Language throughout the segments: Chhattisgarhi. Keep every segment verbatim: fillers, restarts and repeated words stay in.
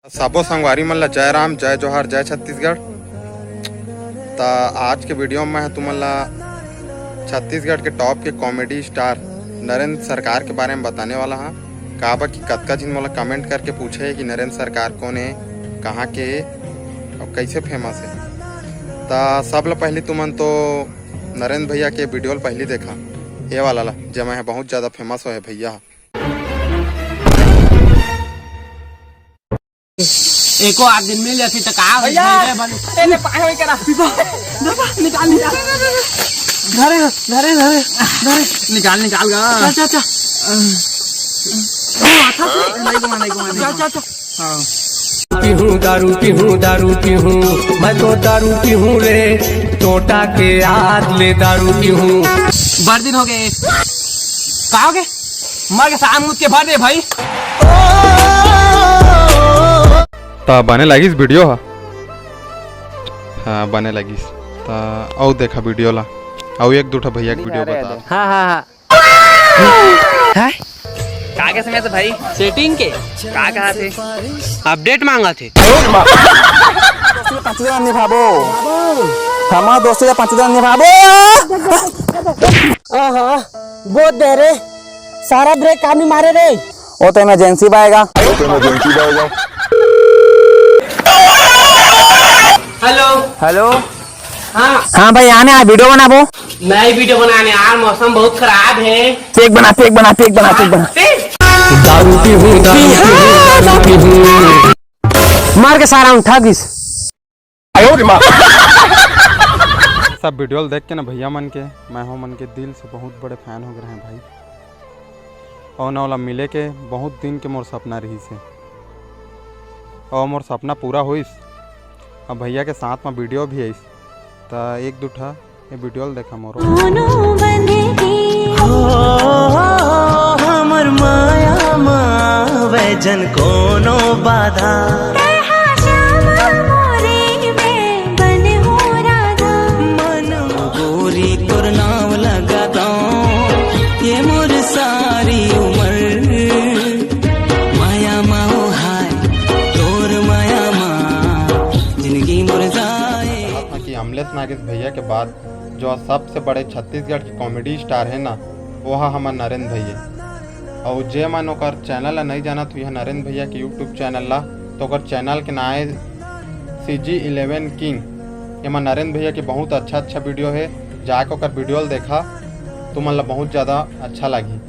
सबो संगवारी मन ला जय राम, जय जोहार, जय छत्तीसगढ़। त आज के वीडियो में मैं तुमन ला छत्तीसगढ़ के टॉप के कॉमेडी स्टार नरेंद्र सरकार के बारे में बताने वाला हाँ। काबर कि कतका झिन मोला कमेंट करके पूछे हे कि नरेंद्र सरकार कोन हे, कहाँ के हे और कैसे फेमस हे। त सब ले पहली तुमन तो नरेंद्र भैया के वीडियो ल पहली देखा, ये वाला ला, जेमा हे बहुत ज्यादा फेमस होए भैया। एको आध दिन मिल जाती तो का हो भैया, जाए रे बन- ए, ले पाए होई करा। दबा, निकाल, निकाल। धरे, धरे, धरे, धरे। निकाल, निकाल गा। चल, चल, चल। नहीं घुमा, नहीं घुमा, नहीं जा, घुमा। जा, जा। हाँ। पीहूँ दारू, पीहूँ दारू, पीहूँ, मैं तो दारू पीहूँ रे, टोटा के याद ले दारू पीहूँ। बड़ दिन हो गए। का हो गए? मर के साथ मुझ के भर दे भाई। त बने लगिस वीडियो ह? हाँ, बने लगिस। त अउ देखा वीडियो ला, अउ एक दू ठा भैया के वीडियो बता। हाँ, हाँ, हाँ। हैं? का के समय से भाई? सेटिंग के? का कहा थे? अपडेट मांगा थे। दोस्ती के पाँच दिन निभाबो। हमार दोस्ती के पाँच दिन निभाबो। आहा, बहुत देर रे। सारा ब्रेक काम ही मारे रे। वो तो इमरजेंसी बाएगा। हेलो। हेलो। हाँ। हाँ भाई, आने आ, वीडियो बनाबो। नई वीडियो बनाने यार, मौसम बहुत खराब है। फेंक बना, फेंक बना, फेंक बना, फेंक बना। फेंक। दारू पीहूँ, दारू पीहूँ, दारू पीहूँ। मार के सारा उठा दिस। सब वीडियो ल देख के ना भैया मन के, मैं हो मन के दिल से बहुत बड़े फैन हो गए हैं भाई। और ना ओला मिले के बहुत दिन के मोर सपना रहिस हे, और मोर सपना पूरा होइस। अब भैया के साथ में वीडियो भी आइस, त एक दू ठा ये वीडियो ल देखा मोरो। कोनो बंधे के हो, हमर माया मा वैजन कोनो बाधा। तैहा श्यामा मोरे में बन हो राधा। मन गोरी तोर नाव लगा दो, ये मोर सारी उम्र। माया मा ओ हाय, तोर माया मा जिंदगी मोर जाए। कि अमलेश नागेश भैया के बाद जो सबसे बड़े छत्तीसगढ़ के कॉमेडी स्टार है ना, वो हा हमर नरेंद्र भैया। और जे मन ओकर चैनल ला नहीं जानत हुई है, नरेंद्र भैया के यूट्यूब चैनल ला, तो ओकर चैनल के नाम है सी जी इलेवन किंग। एमा नरेंद्र भैया के बहुत अच्छा अच्छा वीडियो है, जाके ओकर वीडियो ला देखा, तुमन ला बहुत ज़्यादा अच्छा लगही।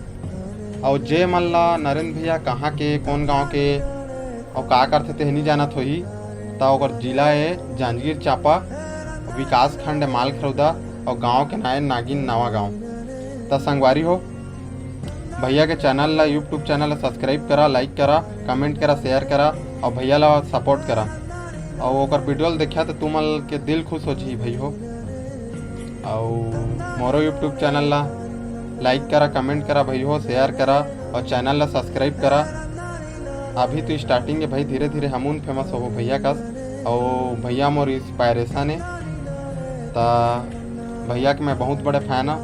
और जे मन ला नरेंद्र भैया कहाँ के, कौन गांव के, अउ का करथे तेह नी जानत होही, त ओकर जिला ए जांजगीर चांपा, विकासखंड ए मालखरौदा, अउ गांव के नाय नागिन नवा गांव। त संगवारी हो, भैया के चैनल ला, यूट्यूब चैनल ला सब्सक्राइब करा, लाइक करा, कमेंट करा, शेयर करा, अउ भैया ला सपोर्ट करा। अउ ओकर वीडियो ला देखा त तुमन के दिल खुश हो जही भाई हो। अउ मोरो यूट्यूब चैनल ला लाइक करा, कमेंट करा भाई हो, शेयर करा अउ चैनल ला सब्सक्राइब करा। अभी तो स्टार्टिंग है भाई, धीरे धीरे हमन फेमस होबो भैया कस। अउ भैया मोर इंस्पायरेशन है, त भैया के मैं बहुत बड़े फैन हाँ।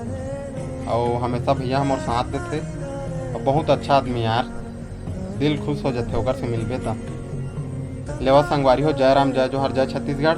अउ हमेशा भैया मोर साथ देथे अउ बहुत अच्छा आदमी यार, दिल खुश हो जाथे ओकर से मिलबे त। लेवा संगवारी हो, जय राम, जय जोहार, जय छत्तीसगढ़।